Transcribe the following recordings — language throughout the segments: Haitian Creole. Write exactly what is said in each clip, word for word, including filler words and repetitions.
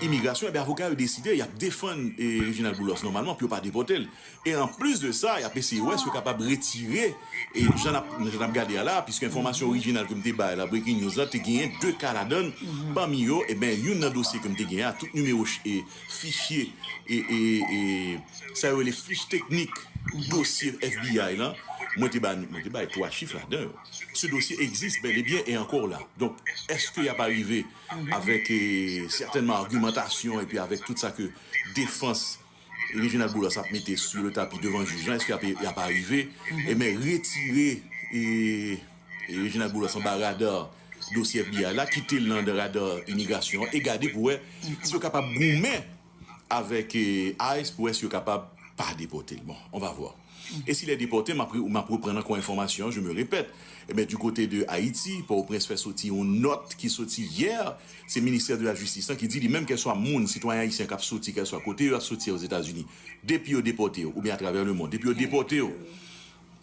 imigrasyon, ebyen, avoka yo deside y ap defann e, Reginald Boulos nòmalman pou yo pa depòte l. E anplis de sa, y ap eseye wè si yo kapab retire, e jan n ap, jan n ap gade a la, piske enfòmasyon orijinal ke m te bay la, breaking news la, te genyen de ka ladan l. Pami yo, ebyen, youn nan dosye ke m te genyen a, tout nimewo ch- e, fichye, e, e, e, sa yo rele fich teknik dosye F B I lan, mwen te ba, mwen te bay twa chif ladan yo. Ce dossier existe bel et bien et encore là. Donk, èske y ap arive avèk, e, sètènman, agimantasyon epi avèk tout sa ke defans Reginald Boulos ap mete sou le tapi devan jij lan, èske y ap, y ap arive, ebyen, retire, e, e Reginald Boulos anba rada dosye F B I la, kite l nan rada imigrasyon an, e gade pou wè si yo kapab goumen avèk, e, ice pou wè si yo kapab pa depòte l. Bon, on va voir. E si l è depòte, m ap re- m ap reprann ankò enfòmasyon an, je me répète. Ebyen, du côté de Haïti, Pòtoprens fè soti yon nòt ki soti yè, se ministè de la jistis lan ki di li menm, kèlswa moun, sitwayen ayisyen k ap soti, kèlswa kote yo ap soti Ozetazini, depi yo depòte yo, oubyen atravè lemonn, depi yo depòte yo,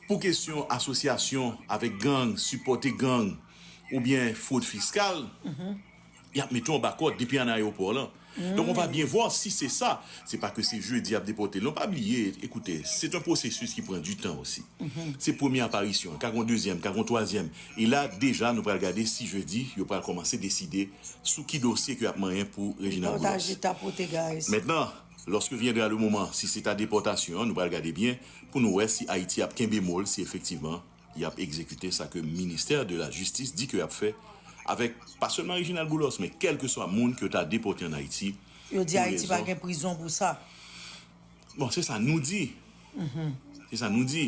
pou kesyon asosyasyon avèk gang, sipòte gang, oubyen fwod fiskal, y ap mete w anba kòd depi an ayewopò lan. Donc, on va bien voir si c'est ça. C'est pas que c'est jeudi y ap depòte l. Non, pa bliye, écoutez, c'est un processus qui prend du temps aussi. Se premye aparisyon, ka gon dezyèm, ka gon twazyèm. E la, deja, nou pral gade si jeudi, yo pral kòmanse deside sou ki dosye ke y ap manyen pou Reginald Boulos. Mentnan, lorsque viendra le moment, si c'est ta depòtasyon, nou pral gade byen pou nou wè si Ayiti ap kenbe mo l, si efektivman y ap egzekite sa ke ministè de la jistis di ke y ap fè avèk pa sèlman Reginald Boulos, men kèlkeswa moun ke yo ta depòte ann Ayiti. Yo di Ayiti pa gen prizon pou sa. Bon, se sa nou di. Se sa nou di.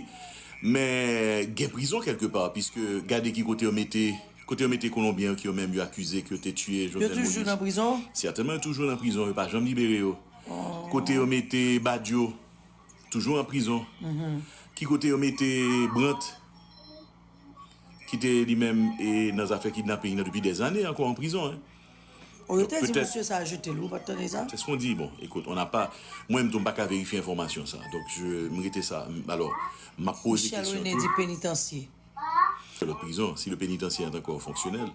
Men gen prizon kèlkepa, piske gade ki kote yo mete, kote yo mete Kolonbyen yo, ki yo menm yo akize ke yo te tiye Jovenel Moïse. Yo toujou nan prizon? Sètènman, yo toujou nan prizon, yo pa janm libere yo. Kote yo mete Badio, toujou an prizon. Ki kote yo mete Brandt, ki te li menm e nan zafè kidnaping nan depi dèzane ankò an prizon, en. O, yo te di mesye sa a jete l, ou pa t tande sa? C'est ce qu'on dit. Bon, écoute, on n'a pas, mwen menm tou m pa ka verifye enfòmasyon sa. Donc, je, m rete sa. M- Alò, m ap poze kesyon tou. Michel René di penitansye. Lòt prizon, si le pénitencier est encore fonctionnel.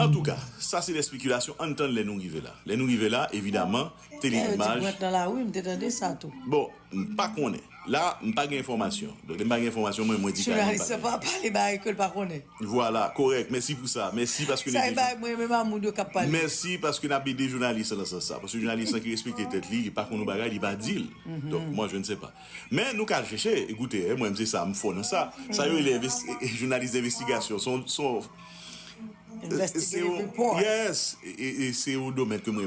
Antouka, sa se de spekilasyon, ann tann lè nou rive la. Lè nou rive la, evidaman, te li imaj. Yo di Brandt nan lari, m te tande sa tou. Bon, m pa konnen. La, m pa gen enfòmasyon. Donk, lè m pa gen enfòmasyon, mwen, mwen di ka li pa gen. Jounalis la pa pale bagay ke l pa konnen. Vwala, kòrèk. Mèsi pou sa. Mèsi paske n ede. Sa e bagay mwen menm a moun yo k ap pale. Mèsi paske n ap ede jounalis lan nan sans sa. Paske jounalis lan ki respekte tèt li, li pa konn yon bagay, li pa di l. Donk, moi, je ne sais pas. Men nou ka al chèche, ekoute, eh, mwen menm se sa, m fò nan sa. Sa yo rele envesti- jounalis envestigasyon. Se yon, se yon, investigative report. Yes, e, e, e se yon domèn ke mwen